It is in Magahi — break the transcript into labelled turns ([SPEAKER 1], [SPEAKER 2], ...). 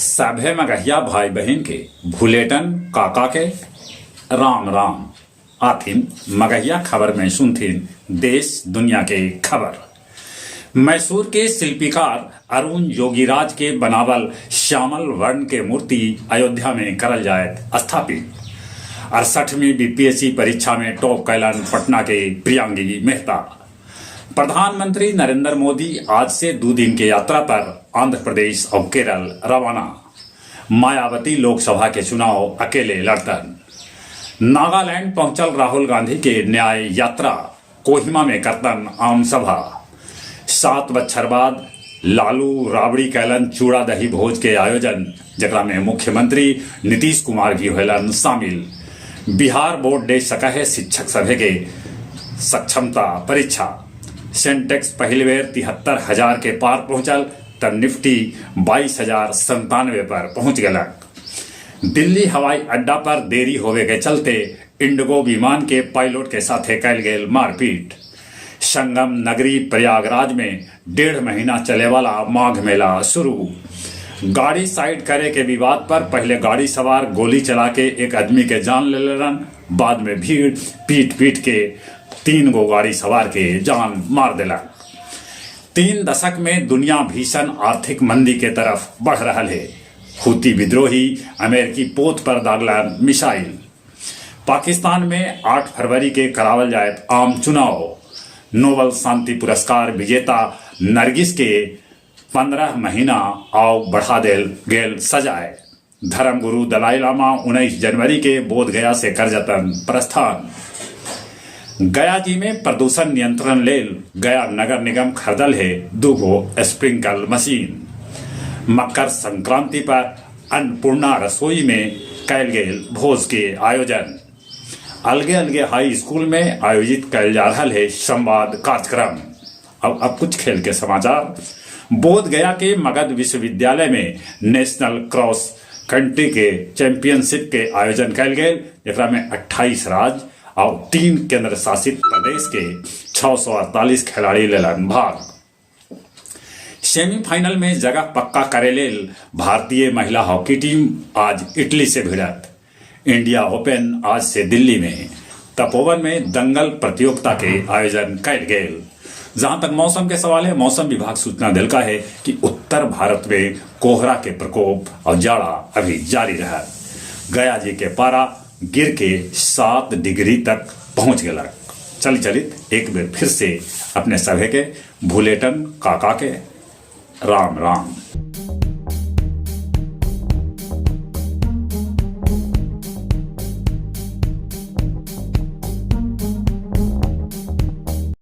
[SPEAKER 1] सभे मगहिया भाई बहिन के भुलेटन काका के राम राम। आथिन मगहिया खबर में सुनथिन देश दुनिया के खबर। मैसूर के शिल्पीकार अरुण योगीराज के बनावल श्यामल वर्ण के मूर्ति अयोध्या में करल जायत स्थापित। 68वीं बीपीएससी परीक्षा में टॉप कैलन पटना के प्रियांगी मेहता। प्रधानमंत्री नरेंद्र मोदी आज से 2 दिन के यात्रा पर आंध्र प्रदेश और केरल रवाना। मायावती लोकसभा के चुनाव अकेले लड़तन। नागालैंड पहुंचल राहुल गांधी के न्याय यात्रा, कोहिमा में करतन आम सभा। 7 बच्छर बाद लालू राबड़ी कैलन चूड़ा दही भोज के आयोजन, जकरा में मुख्यमंत्री नीतीश कुमार भी होलन शामिल। बिहार बोर्ड दे सका है शिक्षक सभे के सक्षमता परीक्षा। सेंटेक्स पहिल बेर 73,000 के पार पहुंचल, तब निफ्टी 22,097 पर पहुंच गलक। दिल्ली हवाई अड्डा पर देरी होवे के चलते इंडिगो विमान के पायलट के साथे कैल गेल मारपीट। संगम नगरी प्रयागराज में 1.5 महीना चले वाला माघ मेला शुरू। गाड़ी साइड करे के विवाद पर पहले गाड़ी सवार गोली चला के एक आदमी के जान ले लेलन, बाद में भीड़ पीट पीट के 3 गो गाड़ी सवार के जान मार देलक। 3 दशक में दुनिया भीषण आर्थिक मंदी के तरफ बढ़ रहा है। हूती विद्रोही अमेरिकी पोत पर दागलन मिसाइल। पाकिस्तान में 8 फरवरी के करावल जाए आम चुनाव। नोबेल शांति पुरस्कार विजेता नरगिस के 15 महीना आव बढ़ा देल गेल सजाए। धर्मगुरु दलाई लामा 19 जनवरी के बोध गया से कर जतन प्रस्थान। गया जी में प्रदूषण नियंत्रण लेल गया नगर निगम खरीदल है 2 गो स्प्रिंकल मशीन। मकर संक्रांति पर अन्नपूर्णा रसोई में कैल गेल भोज के आयोजन। अलगे अलगे हाई स्कूल में आयोजित कैल जा रहा है संवाद कार्यक्रम। अब कुछ खेल के समाचार। बोध गया के मगध विश्वविद्यालय में नेशनल क्रॉस कंट्री के चैंपियनशिप के आयोजन कैल गेल, जेकरा में 28 राज्य और 3 केंद्र शासित प्रदेश के 648 खिलाड़ी लेलन भाग। सेमीफाइनल में जगह पक्का करे लेल भारतीय महिला हॉकी टीम आज इटली से भिड़त। इंडिया ओपन आज से दिल्ली में। तपोवन में दंगल प्रतियोगिता के आयोजन कैल गेल। जहां तक मौसम के सवाल है, मौसम विभाग सूचना दिलका है कि उत्तर भारत में कोहरा के प्रकोप और जाड़ा अभी जारी रहा। गया जी के पारा गिर के 7 डिग्री तक पहुंच गया। चल चलित एक बेर फिर से अपने सभे के भुलेटन काका के राम राम।